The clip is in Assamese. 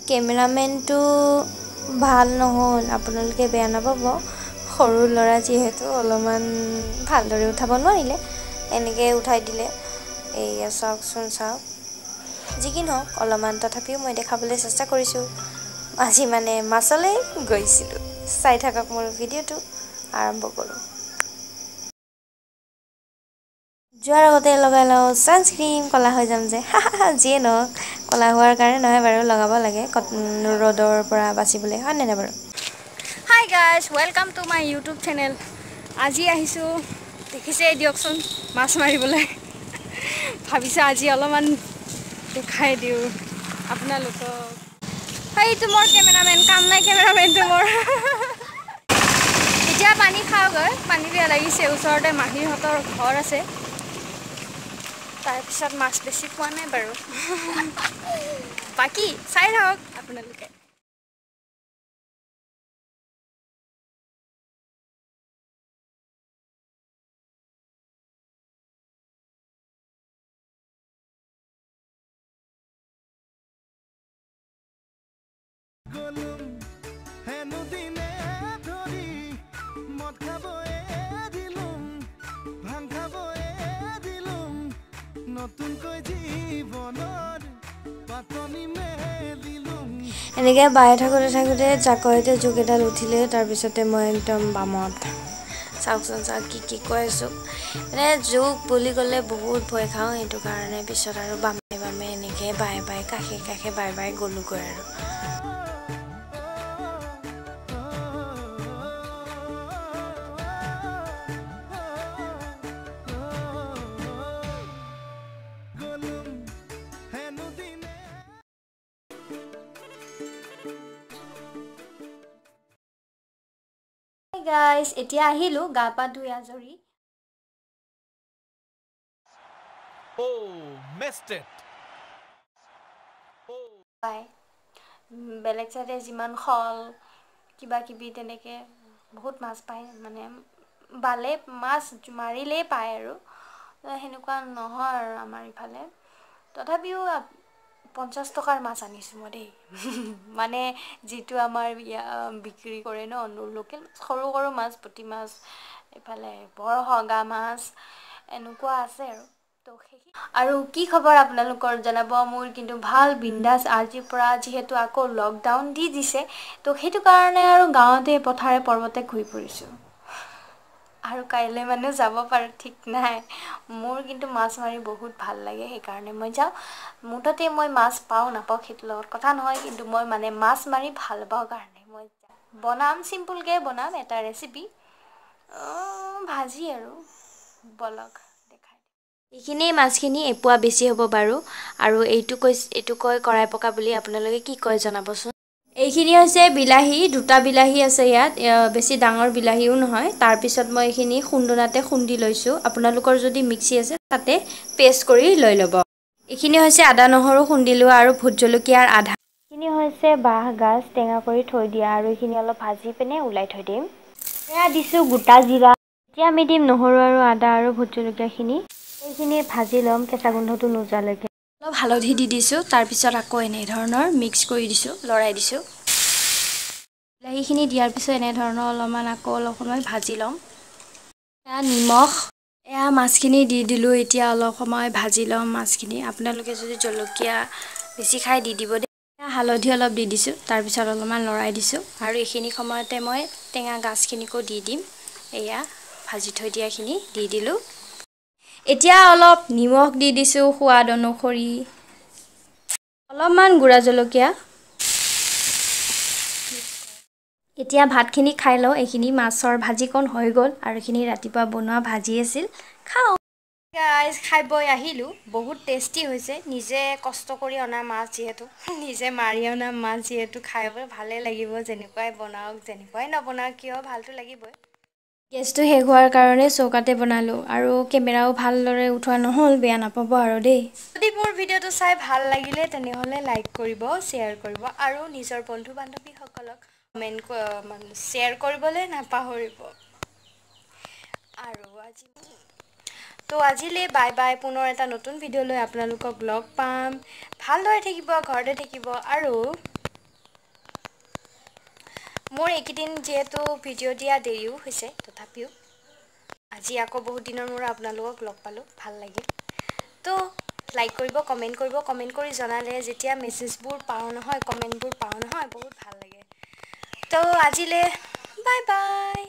কেমেৰামেনটো ভাল নহ'ল, আপোনালোকে বেয়া নাপাব। সৰু ল'ৰা যিহেতু অলপমান ভালদৰে উঠাব নোৱাৰিলে, এনেকৈ উঠাই দিলে। এইয়া চাওকচোন চাওক, যি কি নহওক অলপমান তথাপিও মই দেখাবলৈ চেষ্টা কৰিছোঁ। আজি মানে মাছলৈ গৈছিলোঁ, চাই থাকক মোৰ ভিডিঅ'টো। আৰম্ভ কৰোঁ। যোৱাৰ আগতে লগাই লওঁ ছানস্ক্ৰীম, ক'লা হৈ যাম যে। যিয়ে নহওক ক'লা হোৱাৰ কাৰণে নহয় বাৰু, লগাব লাগে ৰ'দৰ পৰা বাচিবলৈ, হয় নে নাই বাৰু? Hi guys, welcome to my YouTube channel. আজি আহিছোঁ, দেখিছেই দিয়কচোন, মাছ মাৰিবলৈ। ভাবিছোঁ আজি অলপমান দেখাই দিওঁ আপোনালোকক। সেইটো মোৰ কেমেৰামেন, কাম নাই কেমেৰামেনটো মোৰ। এতিয়া পানী খাওঁগৈ, পানী বেয়া লাগিছে। ওচৰতে মাহীহঁতৰ ঘৰ আছে। তাৰপিছত মাছ বেছি পোৱা নাই বাৰু, বাকী চাই থাকক আপোনালোকে। এনেকৈ বাই থাকোঁতে থাকোঁতে জাকৈতে জোক এডাল উঠিলে। তাৰপিছতে মই একদম বামত, চাওকচোন চাওক কি কি কৈ আছোঁ। মানে জোক বুলি ক'লে বহুত ভয় খাওঁ, সেইটো কাৰণে পিছত আৰু বামে বামে এনেকৈ বাই বাই কাষে কাষে বাই বাই গ'লোগৈ আৰু। গাইজ এতিয়া আহিলোঁ গা পা ধুই আজৰি। বেলেগ চাইডে যিমান শল কিবা কিবি তেনেকৈ বহুত মাছ পায়, মানে বালে মাছ মাৰিলেই পায় আৰু, সেনেকুৱা নহয় আৰু আমাৰ ইফালে। তথাপিও 50 টকাৰ মাছ আনিছোঁ মই দেই। মানে যিটো আমাৰ বিক্ৰী কৰে ন লোকেল সৰু সৰু মাছ, পুঠি মাছ, এইফালে বৰসগা মাছ, এনেকুৱা আছে আৰু। তো আৰু কি খবৰ আপোনালোকৰ জনাব। মোৰ কিন্তু ভাল, বিন্দাছ। আজিৰ পৰা যিহেতু আকৌ লকডাউন দি দিছে, তো সেইটো কাৰণে আৰু গাঁৱতে পথাৰে পৰ্বতে ঘূৰি ফুৰিছোঁ। আৰু কাইলৈ মানে যাব পাৰোঁ, ঠিক নাই। মোৰ কিন্তু মাছ মাৰি বহুত ভাল লাগে, সেইকাৰণে মই যাওঁ। মুঠতে মই মাছ পাওঁ নাপাওঁ সেইটোৰ লগত কথা নহয়, কিন্তু মই মানে মাছ মাৰি ভাল পাওঁ কাৰণে মই যাওঁ। বনাম, চিম্পুলকৈ বনাম এটা ৰেচিপি, ভাজি আৰু। বলক দেখাই। এইখিনি মাছখিনি এপোৱা বেছি হ'ব বাৰু। আৰু এইটো কৈ এইটো কয় কৰাই পকা বুলি, আপোনালোকে কি কয় জনাবচোন। এইখিনি হৈছে বিলাহী, দুটা বিলাহী আছে ইয়াত, বেছি ডাঙৰ বিলাহীও নহয়। তাৰপিছত মই এইখিনি খুন্দনাতে খুন্দি লৈছোঁ। আপোনালোকৰ যদি মিক্সি আছে তাতে পেষ্ট কৰি লৈ ল'ব। এইখিনি হৈছে আদা নহৰু খুন্দি লোৱা আৰু ভোট জলকীয়াৰ আধা। এইখিনি হৈছে বাঁহ গাজ টেঙা কৰি থৈ দিয়া আৰু এইখিনি অলপ ভাজি পিনে ওলাই থৈ দিম। এয়া দিছোঁ গোটা জিৰা। এতিয়া আমি দিম নহৰু আৰু আদা আৰু ভোট জলকীয়াখিনি। এইখিনি ভাজি ল'ম কেঁচা গোন্ধটো নোযোৱালৈকে। অলপ হালধি দি দিছোঁ। তাৰপিছত আকৌ এনেধৰণৰ মিক্স কৰি দিছোঁ, লৰাই দিছোঁ। বিলাহীখিনি দিয়াৰ পিছত এনেধৰণৰ অলপমান আকৌ অলপ সময় ভাজি ল'ম। এয়া নিমখ, এয়া মাছখিনি দি দিলোঁ। এতিয়া অলপ সময় ভাজি ল'ম মাছখিনি। আপোনালোকে যদি জলকীয়া বেছি খাই দি দিব দেই। হালধি অলপ দি দিছোঁ। তাৰপিছত অলপমান লৰাই দিছোঁ। আৰু এইখিনি সময়তে মই টেঙা গাজখিনিকো দি দিম। এয়া ভাজি থৈ দিয়াখিনি দি দিলোঁ। এতিয়া অলপ নিমখ দি দিছোঁ সোৱাদ অনুসৰি, অলপমান গুড়া জলকীয়া। এতিয়া ভাতখিনি খাই লওঁ। এইখিনি মাছৰ ভাজিকণ হৈ গ'ল আৰু এইখিনি ৰাতিপুৱা বনোৱা ভাজি আছিল, খাওঁ। গাইজ খাই বৈ আহিলোঁ, বহুত টেষ্টি হৈছে। নিজে কষ্ট কৰি অনা মাছ যিহেতু, নিজে মাৰি অনা মাছ যিহেতু, খাই বৈ ভালেই লাগিব। যেনেকুৱাই বনাওক যেনেকুৱাই নবনাওক কিয় ভালটো লাগিবই। গেছটো শেষ হোৱাৰ কাৰণে চৌকাতে বনালোঁ আৰু কেমেৰাও ভালদৰে উঠোৱা নহ'ল, বেয়া নাপাব আৰু দেই। যদি মোৰ ভিডিঅ'টো চাই ভাল লাগিলে তেনেহ'লে লাইক কৰিব, শ্বেয়াৰ কৰিব আৰু নিজৰ বন্ধু বান্ধৱীসকলক কমেণ্ট শ্বেয়াৰ কৰিবলৈ নাপাহৰিব। আৰু আজি তো আজিলৈ বাই বাই। পুনৰ এটা নতুন ভিডিঅ' লৈ আপোনালোকক লগ পাম। ভালদৰে থাকিব, ঘৰতে থাকিব আৰু মোৰ এইকেইদিন যিহেতু ভিডিঅ' দিয়া দেৰিও হৈছে, তথাপিও আজি আকৌ বহুত দিনৰ মূৰত আপোনালোকক লগ পালোঁ, ভাল লাগিল। তো লাইক কৰিব, কমেণ্ট কৰিব, কমেণ্ট কৰি জনালে যেতিয়া মেছেজবোৰ পাওঁ নহয়, কমেণ্টবোৰ পাওঁ নহয়, বহুত ভাল লাগে। তো আজিলৈ বাই বাই।